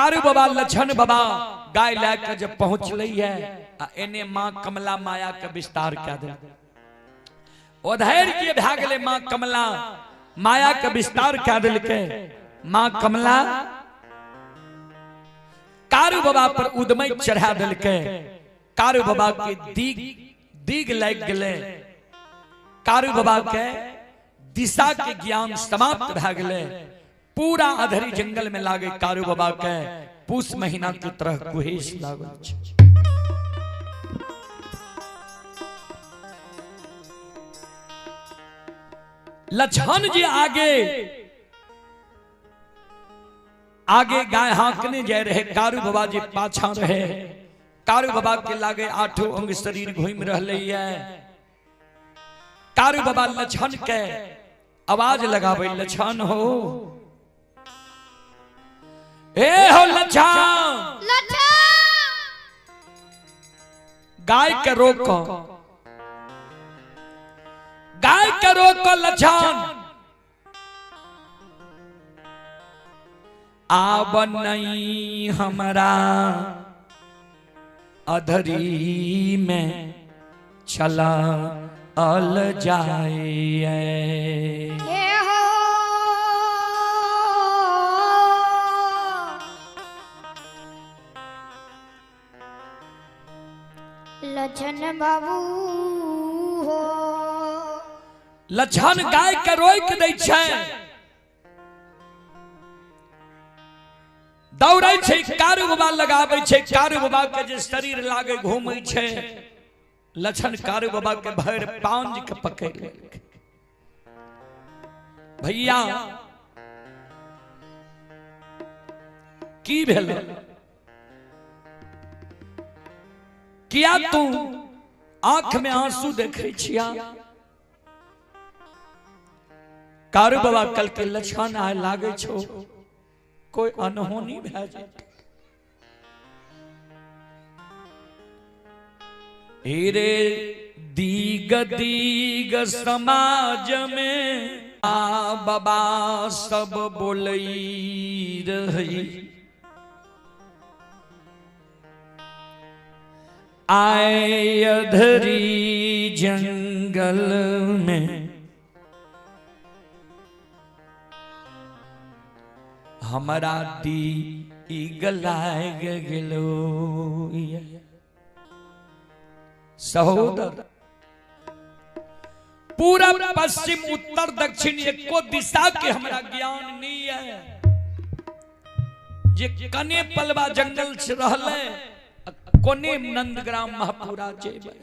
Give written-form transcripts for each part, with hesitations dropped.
कारू बाबा लछन बाबा गाय लए के जब पहुंचलै है आ एने माँ कमला माया के विस्तार कए देल। उधर के भए गेलै माँ कमला माया के विस्तार कए देलकै। माँ कमला कारू बाबा पर उदमै चढ़ा देलकै। कारू बाबा के दीग दीग लागि गेलै। कारू बाबा के दिशा के ज्ञान समाप्त भए गेलै। पूरा अधरी जंगल में लागे कारू बाबा के पूस महीना के तरह कुहेस लागल छै। लछन जी आगे आगे गाय हाँकने जाय रहे, कारू बाबा जी पाछा रहे। कारू बाबा के लागे आठों अंग शरीर घूमि रहलै है। कारू बाबा लछन के आवाज लगावे, लछन हो, ए हो लछन, गाय के रोको, गाय के रोको लछन। आब नहीं हमरा अधरी में चला अल जाए। हे हो लछन बाबू हो। लछन गाय के रोक दै छै, दौड़ै छै, कारू बाबा लगाबै छै। कारू बाबा के जे शरीर लागे घूमै छै। लछन कारू बाबा के भरि पांज के पकड़ लेलकै। भैया की भेल, किया तू आंख में आंसू देखे छिया? कारू बाबा कल के लछन आय लागे छो कोई अनहोनी भए जाए। रे दीग दीग समाज में आ बाबा सब बोलई रही। आए अधरी जंगल में हमरा दीग लाग गेलो। सहोदर पूरब पश्चिम उत्तर दक्षिण एको दिशा के हमरा ज्ञान नहीं है। जे कने पलवा जंगल से रहले कोने नंदग्राम महापुरा जेबै।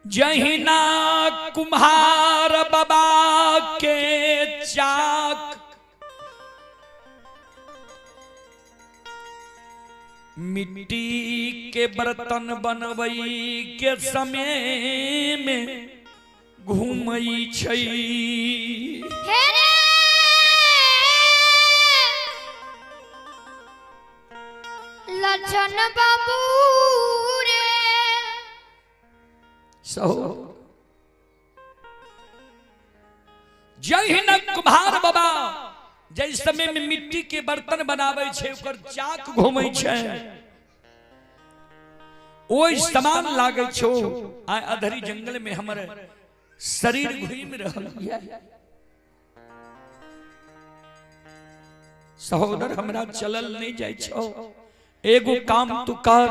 जहिना कुम्हार बाबा के चाक मिट्टी के बर्तन बनवई के समय में घूमई छै। हे रे लछन बाबू रे। सहो जहिना कुम्हार बाबा जै समय में मिट्टी के बर्तन बनावे छै ओकर चाक घूमै छै, ओहि समान लागै छौ। आइ अधरी जंगल में हमर शरीर घूमि रहल है। सहोदर हमरा चलल नहीं जाइ छौ, एगो काम तू कर,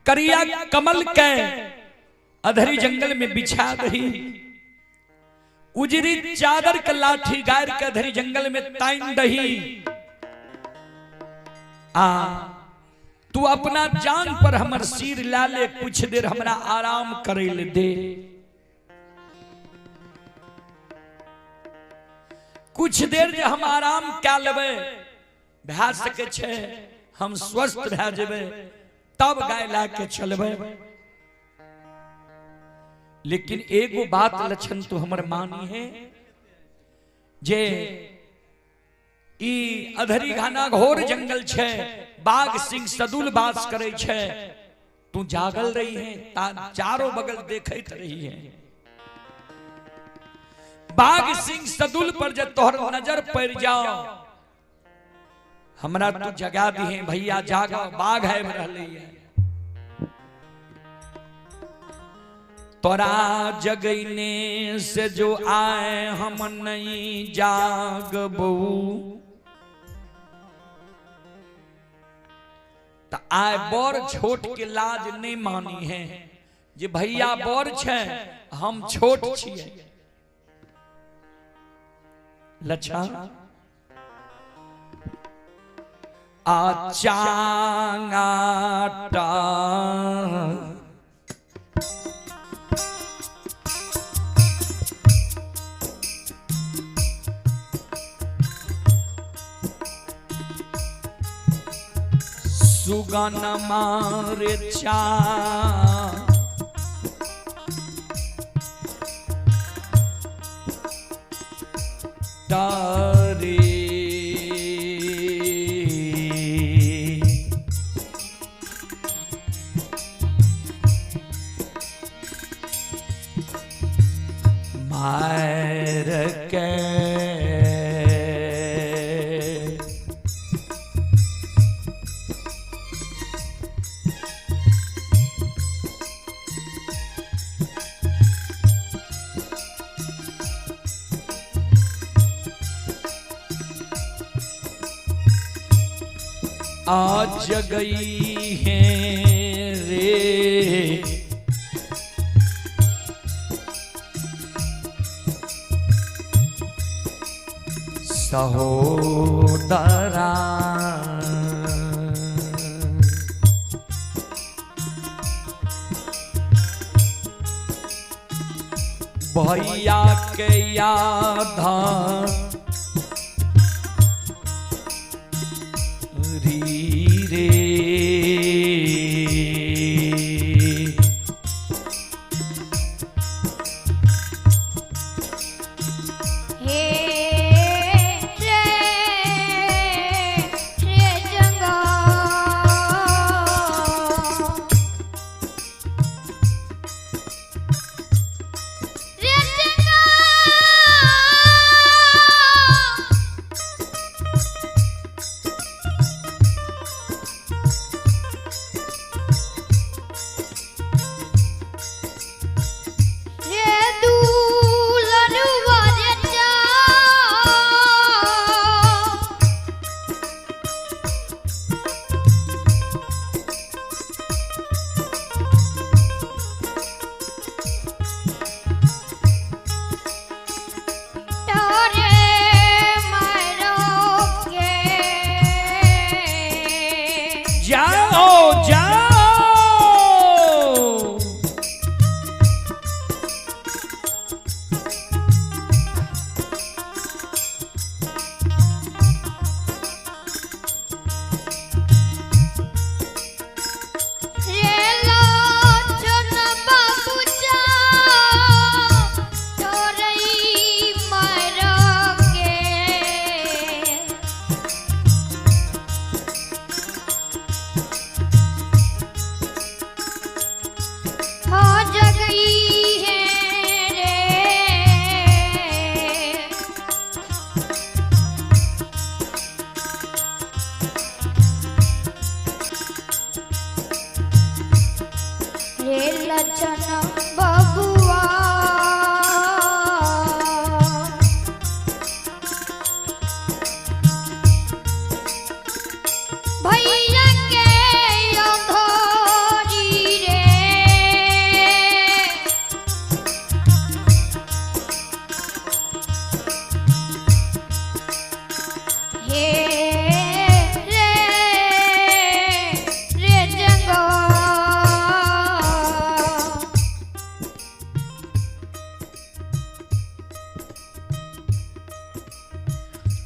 करिया कमल के अधरी जंगल में बिछा दही, उजरी चादर के लाठी गार के अधरी जंगल में ताइन दही, आ तू अपना जान पर हमर सिर ला ले, कुछ देर हमरा आराम करे ले दे। कुछ देर जे हम आराम कै लेबै भए सकै छै हम स्वस्थ भए जेबै, तब गाय ला के चलबै। लेकिन एगो बात लक्षण तो हमर मानी है जे ई अधरी घाना घोर जंगल छै, बाघ सिंह सदुल बास करे छै, तू जागल रही है, चारों बगल देखैत रही है। बाघ सिंह सदुल पर जे तोहर नजर पड़ जाओ हमरा तू जगा दिहे भैया जागा बाघ आबि रहलै है। तोरा जगैने से जो आए हम नहीं जागबू त आए बड़ छोट के लाज नहीं मानी है जे भैया बड़ छै हम छोट छियै। लच्छा आ चांगाटा सुगन मारे चा तारे मार के आज गई है रे सहोदरा भैया के याद रे हे रे रे जंगा रे जंगा रे दुलरुआ रे चा तारे मारो के जाओ जाओ रे लोचन बाबू चा तोरई मारो के हो जगई है रे रे लछन बबुआ भैया के अंधोरी रे हे रे रे जंगा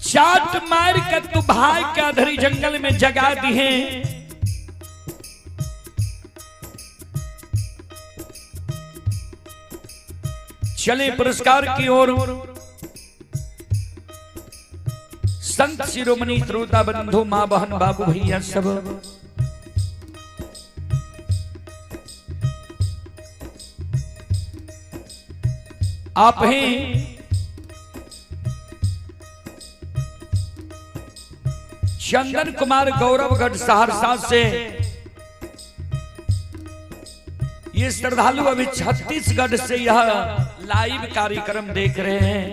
चाट मार के तू भाई के अधरी जंगल में जगा दी है। चले पुरस्कार की ओर। संत शिरोमणि श्रोता बंधु माँ बहन बाबू भैया सब आप हैं। चंदन कुमार गौरवगढ़ सहरसा से ये श्रद्धालु अभी छत्तीसगढ़ से यह लाइव कार्यक्रम देख रहे हैं।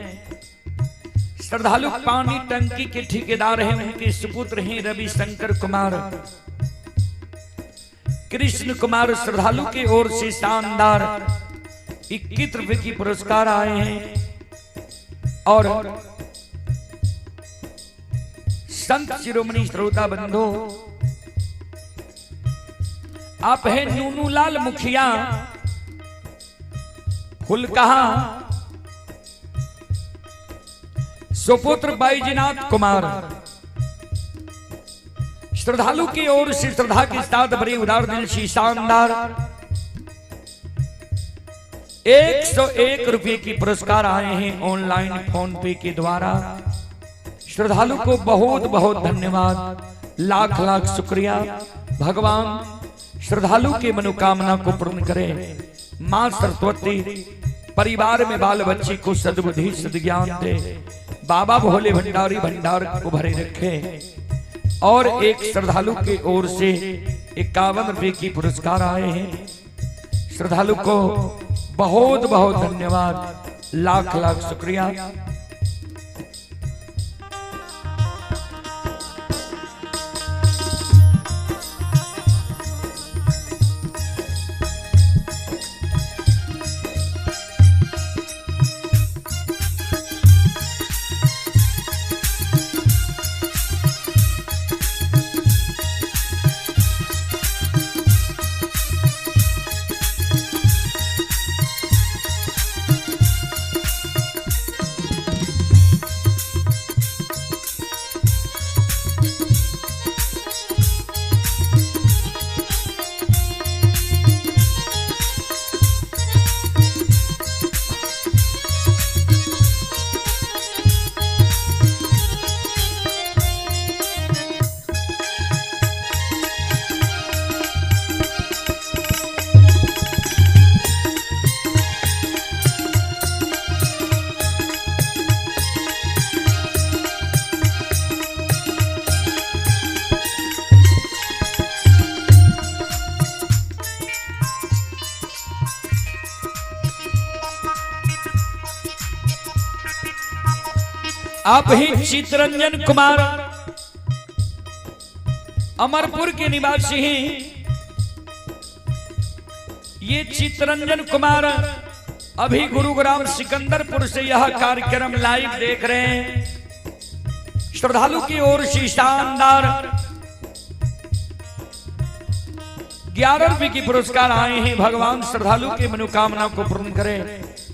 श्रद्धालु पानी टंकी के ठेकेदार हैं, उनके सुपुत्र हैं रविशंकर कुमार, कृष्ण कुमार। श्रद्धालु की ओर से शानदार 21 रुपए की पुरस्कार आए हैं। और संत शिरोमणि श्रोता बंधु, आप हैं नूनूलाल मुखिया फुलकहा, सुपुत्र बैजनाथ कुमार। श्रद्धालु की ओर से श्रद्धा के साथ बड़ी उदार दिल से शानदार 101 रुपए की पुरस्कार आए हैं ऑनलाइन फोन पे के द्वारा। श्रद्धालु को बहुत बहुत धन्यवाद, लाख लाख शुक्रिया। भगवान श्रद्धालु की मनोकामना को पूर्ण करे। मां सरस्वती परिवार में बाल बच्चे को सद्बुद्धि सद्ज्ञान दे। बाबा भोले भंडारी भंडार को भरे रखे। और एक श्रद्धालु के ओर से 51 रुपए की पुरस्कार आए हैं। श्रद्धालु को बहुत बहुत धन्यवाद, लाख लाख शुक्रिया। आप ही चितरंजन कुमार अमरपुर के निवासी हैं। ये चितरंजन कुमार अभी गुरुग्राम सिकंदरपुर से यह कार्यक्रम लाइव देख रहे हैं। श्रद्धालु की ओर से शानदार 11 रुपए की पुरस्कार आए हैं। भगवान श्रद्धालु की मनोकामना को पूर्ण करे।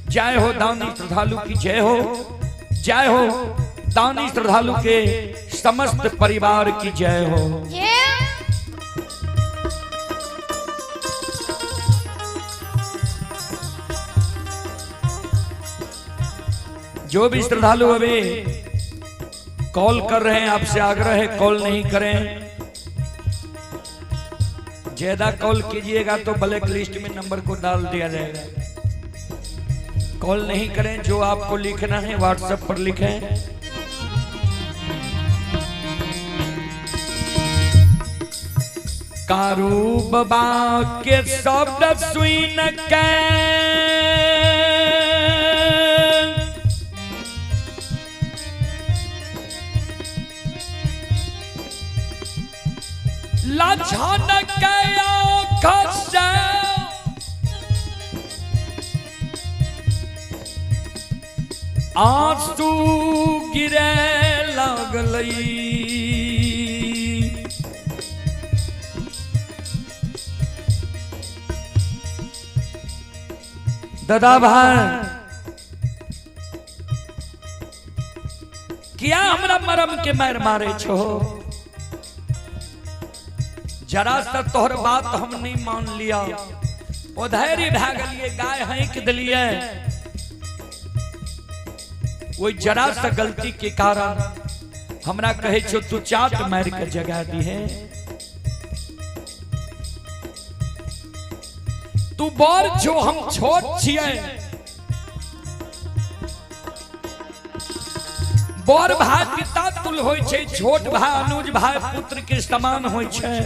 जय हो दानी श्रद्धालु की जय हो, जय हो दानी श्रद्धालु के समस्त परिवार की जय हो। जो भी श्रद्धालु अभी कॉल कर रहे हैं, आपसे आग्रह है कॉल नहीं करें। ज्यादा कॉल कीजिएगा तो ब्लैक लिस्ट में नंबर को डाल दिया जाएगा। कॉल नहीं करें, जो आपको लिखना है व्हाट्सएप पर लिखें। कारू बाबा के शब्द सुन के लछन के आँख से आंसू गिरे लगलई। दादा भाई क्या हमरा मरम के मार मारे छो? जरा सा तोहर बात हम नहीं मान लिया, उधर भा गलिए, गाय हक दिलिए। वो जरा सा गलती के कारण हमरा कहे छो तू चाट मार के जगा दी है। तू बड़ छो हम छोट छिए। बड़ भाई पिता तुल होइ छै, छोट भाई अनुज भाई पुत्र के समान होइ छै।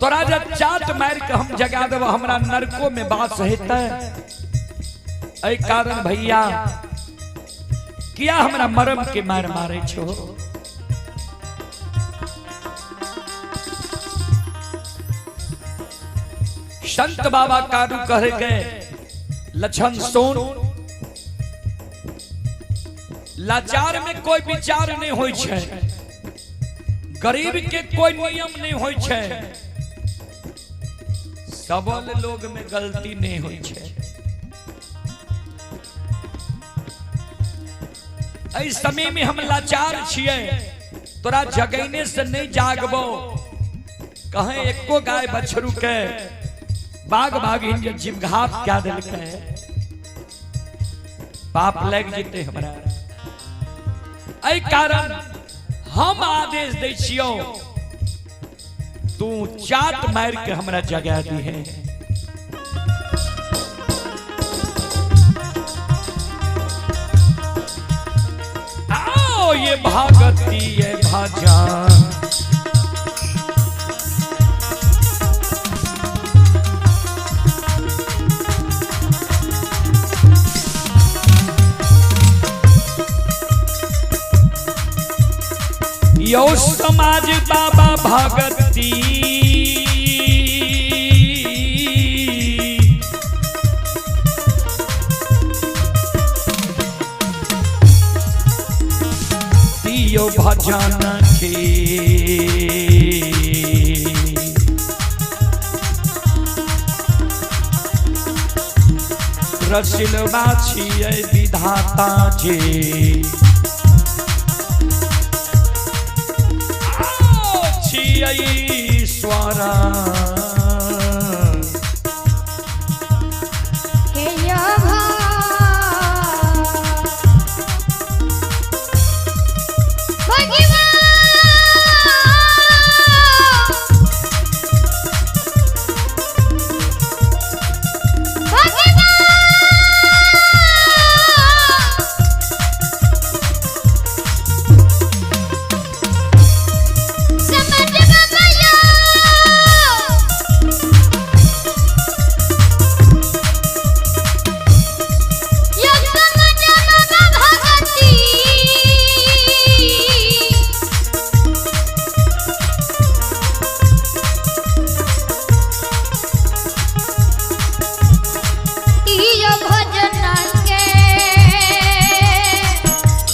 तोरा जब चाट मार के हम जगा देब, हमरा नरको में बास हेतै। एहि कारण भैया किया हमरा मरम के मार मारे छो? संत बाबा कारू कह गए, लक्षण सोन, लाचार में कोई विचार नहीं होई छै, गरीब के कोई नियम नहीं होई छै, सबल लोग में गलती नहीं होई छै। एहि समय में हम लाचार छियै, तोरा जगैने से नहीं जागबो। कहें एको गाय बछरू के बाघ बाघिन जे जीवघात क्या देलकै, पाप लग जेतै हमरा। एहि कारण हम आदेश दै छियौ, तू चाट मार के हमरा जगा दी है। आओ ये भागती ये भजन, यो समाज बाबा भगती दियो भजन के। रसिलवा छियै विधाता जे, ईश्वर।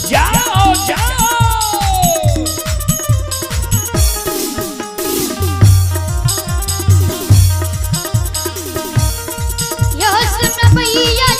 जाओ जाओ। यह सुन भैया।